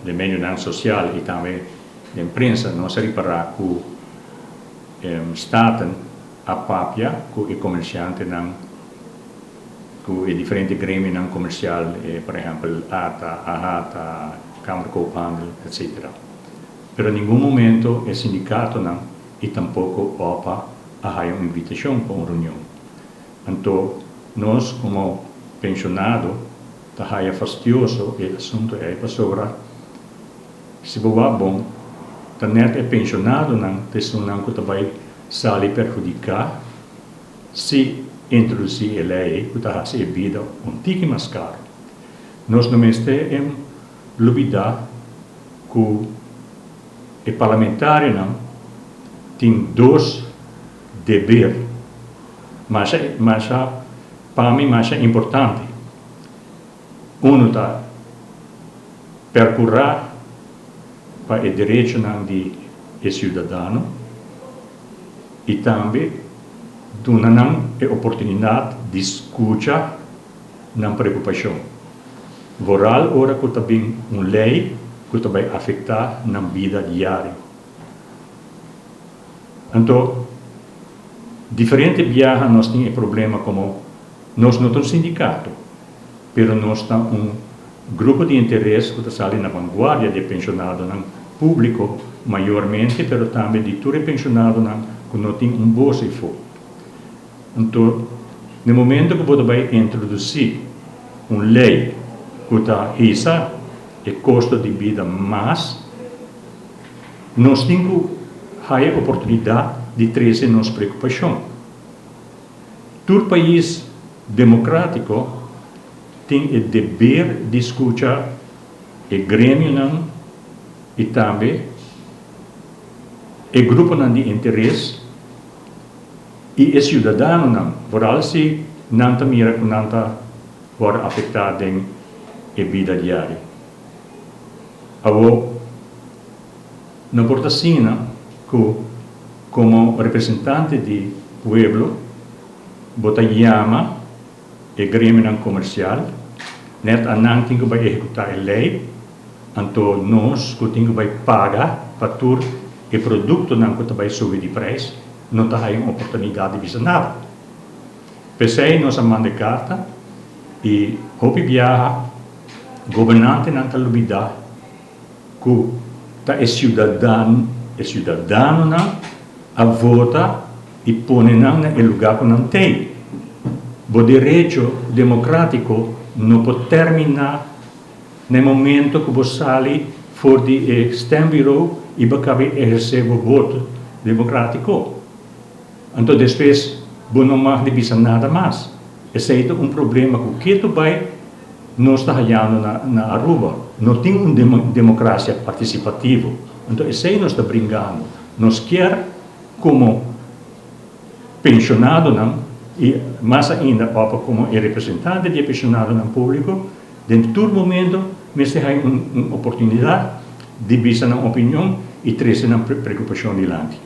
Den medionan sosial i tambe den prensa nos a ripará ku Staten a papia ku e komersiantenan, ku e diferente gremionan komersial, por ehèmpel ata, AHATA, Kamer Koophandel, etsetera. Pero ningun momento e sindikatonan i tampoko opa a haya un invitashon pa un reunion. Anto nos komo penshonado ta haya fastioso e asunto ei pasobra si bo wak bon ta nèt e penshonadonan ta esunnan ku ta bai sali perhudiká si introdusí e lei ei ku ta hasi e bida un tiki mas karu. Nos no mester lubidá ku e parlamentarionan tin dos deber masha masha pa mi masha importante. Uno ta percura pa e derechonan di e ciudadano y tambe duna nan e oportunidad di scucha nan preocupacion, vooral ora cu ta bin un ley cu ta bay afecta nan bida diario. Anto, diferente biaha nos tin e problema como nos no ta un sindicato, pero nos ta un grupo di interes cu ta sali na vanguardia di e pensionadonan publico mayormente, pero tambe di tur e pensionadonan cu no tin un bos eyfo. Anto, na e momento cu bo ta bay introduci un ley cu ta hisa e costo di bida mas, nos tin cu haya oportunidad di trece nos preocupacion. Tur pais democratico tin e deber di scucha e gremionan y tambe e gruponan di interes y e ciudadanonan, vooral si nan ta mira cu nan ta worde afecta den e bida diario. Awor, no por ta asina cu como representante di pueblo bo ta yama e gremionan comercial, net a nan tin cu bay ehecuta e ley, anto nos cu tin cu bay paga pa tur e productonan cu ta bay subi di prijs, no ta haya un oportunidad di bisa nada. P'esey nos a manda e carta y hopi biaha gobernantenan ta lubida cu ta e ciudadan, e ciudadanonan a vota y pone nan na e lugar cu nan tey. Bo derecho democratico no por termina na e momento cu bo sali for di e stembureau y bo caba eherce bo voto democratico. Anto despues bo no mag di bisa nada mas. Esey ta un problema cu keto bay nos ta hayando na na Aruba. No tin un democracia participativo. Anto esey nos ta bringando. Nos kier como pensionadonan y mas ainda opa como e representante di e pensionadonan publico den tur momento mester hay un un oportunidad di bisa nan opinion y trece nan preocupacion dilanti.